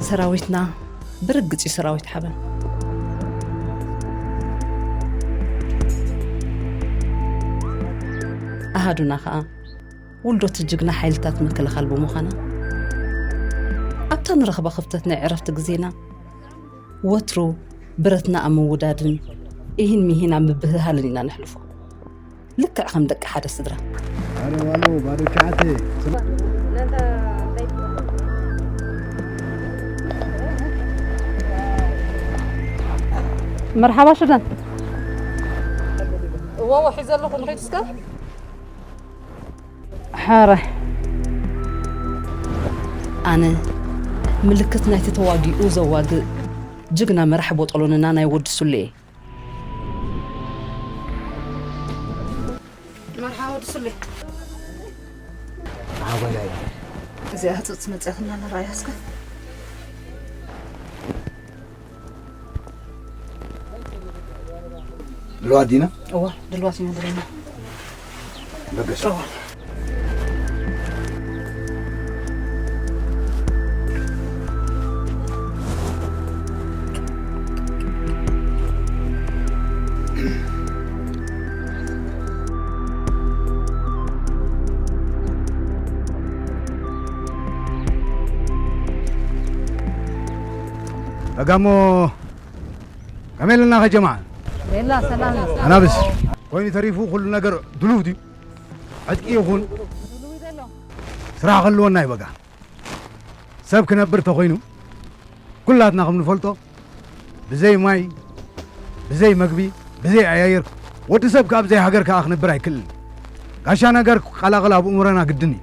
ሰራዊትና ብርግጽ እዩ ሰራዊት ሓበን። ኣሃዱና ኸኣ ውልዶት ጅግና ሓይልታት ምክልኻል ብምዃና፣ ኣብታ ንረኽባ ክፍተት ናይ ዕረፍቲ ግዜና ወትሩ ብረትና ኣብ ምውዳድን ኢሂን ሚሂን ኣብ ምብህሃልን ኢና ነሕልፎ። ልክዕ ከም ደቂ ሓደ ስድራ። ኣረ ዋሎ፣ ባዶ ቻዕተ። መርሓባ ሽደን። እዎ፣ እዎ፣ ሒዘ ኣለኹ፣ ንኸይድ እስከ። ሓረ። ኣነ ምልክት ናይቲ ተዋጊኡ ዘዋግእ ጅግና መራሕ ቦጦሎንና ናይ ወዲ ሱሌ እየ። መርሓባ ወዲ ሱሌ። መርሓባ ጓይላ። እዚኣ ህጹጽ መጽያትና ንረኣያ እስከ። ድልዋት ዲና? እዋ፣ ድልዋት ኢና ዘለና። በገስ። እዋ። በጋሞ ከመይ ኣለና ኸጀማ? ቤላ ሰላም። ኣናብስ። ኮይኑ ተሪፉ ኩሉ ነገር ድሉው ድዩ? ዕጥቂ ይኹን ስራሕ ክህልወና እዩ በጋ። ሰብ ክነብር ተኾይኑ ኩላትና ከም ንፈልጦ ብዘይ ማይ፣ ብዘይ መግቢ፣ ብዘይ ኣያይር፣ ወዲ ሰብ ከኣ ብዘይ ሃገር ከኣ ክነብር ኣይክእልን። ጋሻ ነገር ክቀላቐል ኣብ እምሮና ግድን እዩ።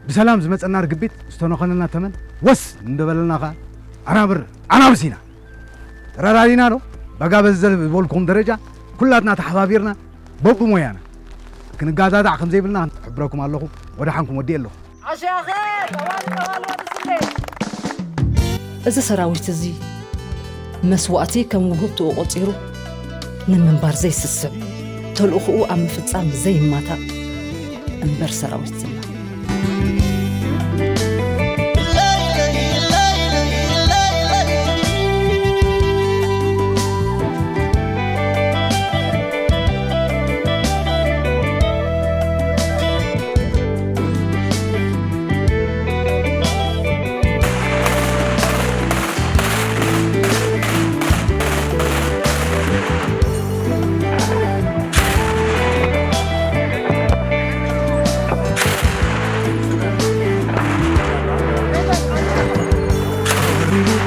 ብሰላም ዝመጸና ርግቢት ዝተነኸነና ተመን ወስ እንደበለልና ከኣ ኣናብር ኣናብስ ኢና። ተረዳዲና ዶ? በጋ በዚ ዝበልኩም ደረጃ ኩላትና ተሓባቢርና በብሞያና ክንጋዳዳዕ ከም ዘይብልና ክሕብረኩም ኣለኹ። ወደሓንኩም ወዲኤ ኣለኹ። ዓሻ ኸር! ጠዋሊ፣ ጠዋሊ ወዲ ስሌ! እዚ ሰራዊት እዚ መስዋእቲ ከም ውህብትኡ ቆጺሩ ንምንባር ዘይስስዕ፣ ተልእኾኡ ኣብ ምፍጻም ዘይማታእ እምበር ሰራዊት ዝና።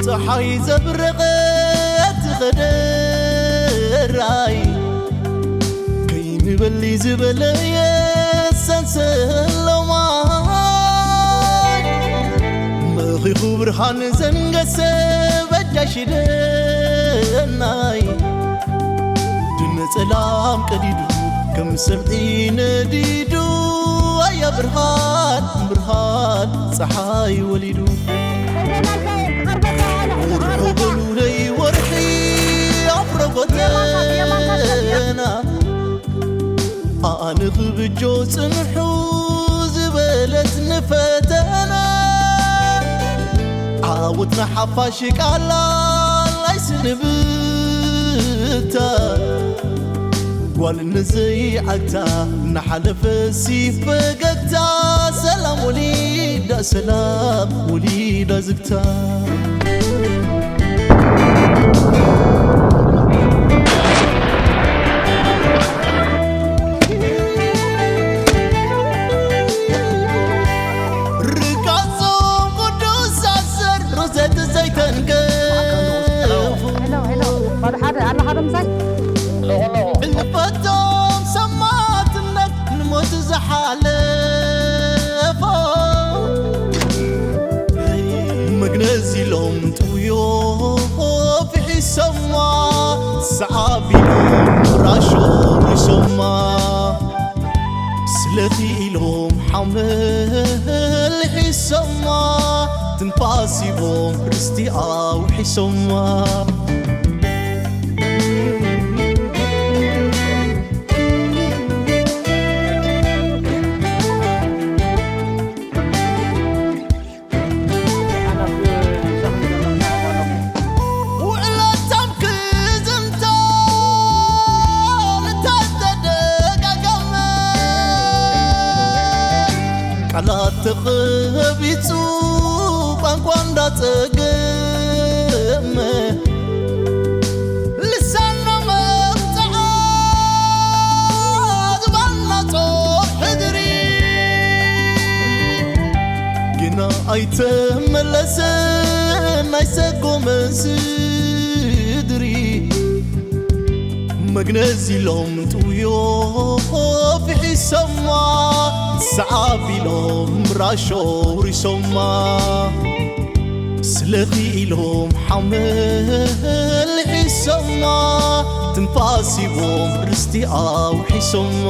ጸሓይ ዘብረቐት ኸደራይ ከይንበሊ ዝበለየ ሰንሰሎማይ መኺኹ ብርሃን ዘንገሰ በጃሽደናይ ድነ ጸላም ቀዲዱ ከም ሰምዒ ነዲዱ ኣያ ብርሃን ብርሃን ጸሓይ ወሊዱ ወርሑ በሉለይ ወርሒ ኣፍረጎተና ኣነ ክብጆ ጽንሑ ዝበለት ንፈተና ዓወትና ሓፋሽ ቃላ ናይ ስንብታ ጓልነት ዘይዓግታ እናሓለፈ ሲ ፈገግታ ሰላም ወሊዳ ሰላም ወሊዳ ዝግታ ርጋጾም ቅዱስ ኣሰር ሮዘት ዘይተንገፉ ሄሎ፣ ሄሎ፣ ባዶ ሓደ፣ ኣላ ሓደ ምሳይ? ሕልፈቶም ሰማዕትነት ንሞት ዝሓለፎ መግነዝ ኢሎም ጥውዮ ፍሒሶማ ሰዓብ ኢሎም ራሾ ሪሶማ ስለቲ ኢሎም ሓመል ሒሶማ ትንፋስ ሂቦም ርስቲ ኣውሒሶማ ተቐቢጹ ቋንቋ እንዳጸገመ፣ ልሳና መብጽዓ ዝባና ጾር ሕድሪ፣ ግና ኣይተመለሰን ናይ ሰጎመ ስድሪ። መግነዝ ኢሎም ጥውዮ ፍሒሶማ፣ ሰዓብ ኢሎም ራሾ ውሪሶማ። ስለኺ ኢሎም ሓመል ሒሶማ፣ ትንፋስ ሂቦም ርስቲ ኣውሒሶማ።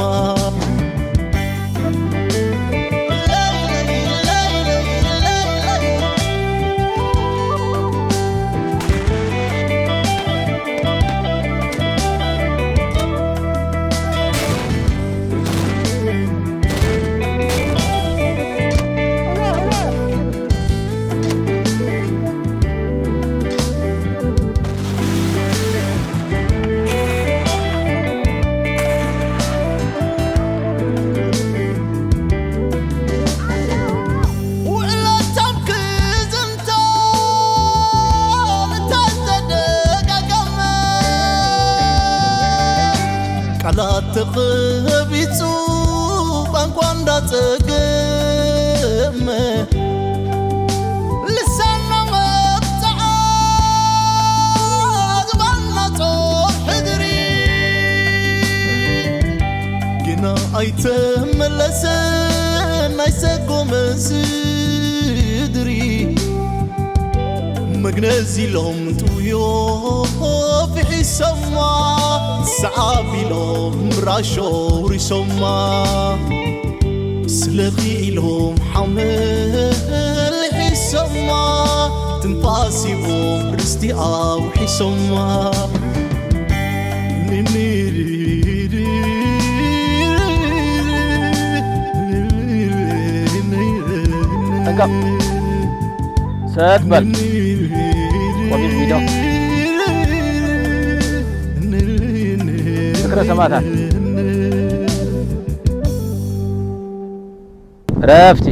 ውዕለቶም ክዝንቶ እንተተደጋገመ፣ ቃላት ተቐቢጹ ቋንቋ እንዳጸገመ፣ ልሳና መብጽዓ ዝባና ጾር ሕድሪ፣ ግና ኣይተመለሰን ናይ ሰጎመ ስድሪ። መግነዝ ኢሎም ጥውዮ ፍሒሶማ፣ ሰዓብ ኢሎም ራሾ ውሪሶማ። ስለኺ ኢሎም ሓመል ሒሶማ፣ ትንፋስ ሂቦም ርስቲ ኣውሒሶማ። ጠንቀቕ። ሰት በል። ቆቢዕ ቪድዮ። ዝክረ ሰማእታት። ረፍቲ።